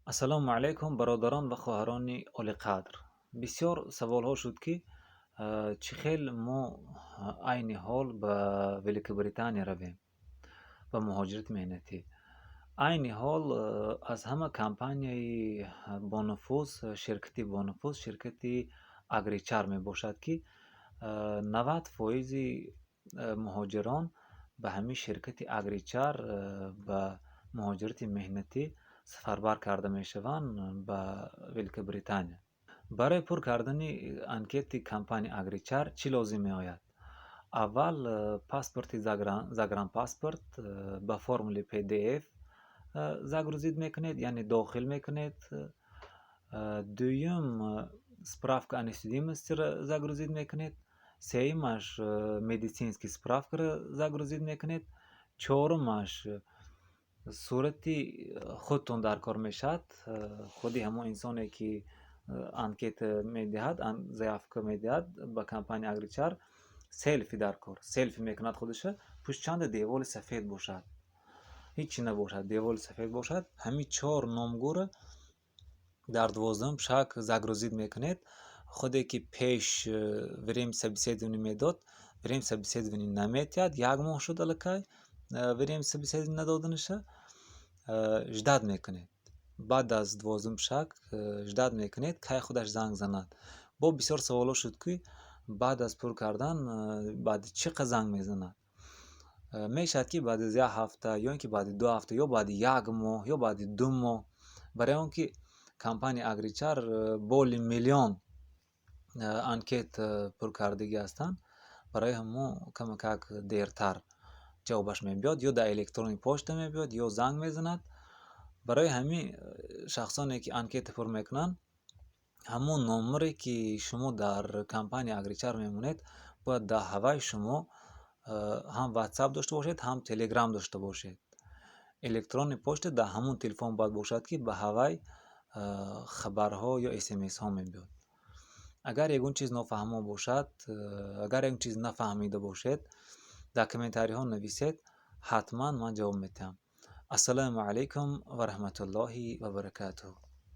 Ассалому алайкум, бародарон ва хоҳарони олиқадр. Бисёр саволҳо шуд, ки чӣ хел мо айни ҳол ба Великобритания равем ба муҳоҷирати меҳнатӣ. Айни ҳол аз ҳама компанияи бонуфуз, ширкати бонуфуз, ширкати Агричар мебошад, ки 90 фоизи муҳоҷирон ба ҳамин ширкати Агричар ба муҳоҷирати меҳнатӣ сафарбар карда мешаванд ба Великобритания. Барои пур кардани анкети компания Агричар чӣ лозим меояд? Аввал паспорти, загранпаспорт ба формули PDF загрузить мекунед, яъне дохил мекунед. Дуюм, справка о несудимости ро загрузить мекунед. Сеюмаш, медицинский справка ро загрузить мекунед. Чорумаш, сурати худтон дар кор мешавад. Худи ҳамон инсоне, ки анкета медиҳад, заявка медиҳад ба компания Агричар, селфи дар кор, селфи мекунад худаша, пушти чанда деволи сафед бошад, ҳечи набошад, деволи сафед бошад. Ҳамин чор номгӯро дар 12-ум шаг загрузить мекунед. Худе ки пеш время собеседование медод, время собеседование наметиҳад, як моҳ шуд аллакай время собеседование надоданаша, ждать мекунед. Баъд аз 12-ум шаг ждать мекунед, кай худаш занг занад. Бо бисёр саволҳо шуд, ки баъд аз пур кардан баъди чӣ қадр занг мезанад. Мешавад, ки баъд аз як ҳафта ё ин ки баъди 2 ҳафта ё баъди як моҳ ё баъди 2 моҳ, барои он ки компания Агричар боли миллион анкет пуркардагӣ ҳастанд, барои ҳамон камакак дертар ҷавобаш мебиёд, ё дар электронный почта мебиёд, ё занг мезанад. Барои ҳамин шахсоне, ки анкета пур мекунанд, ҳамон номере, ки шумо дар компания Агричар мемонед, бояд дар ҳаваи шумо ҳам Ватсап дошта бошед, ҳам Телеграм дошта бошед. Электронный почта дар ҳамон телефон бояд бошад, ки ба ҳавай хабарҳо ё СМСҳо мебиёд. Агар ягон чиз нофаҳмо бошад, агар ягон чиз нафаҳмида бошед, дар комментариҳо нависед, ҳатман ман ҷавоб медиҳам. Ассалому алайкум ва раҳматуллоҳи ва баракатуҳ.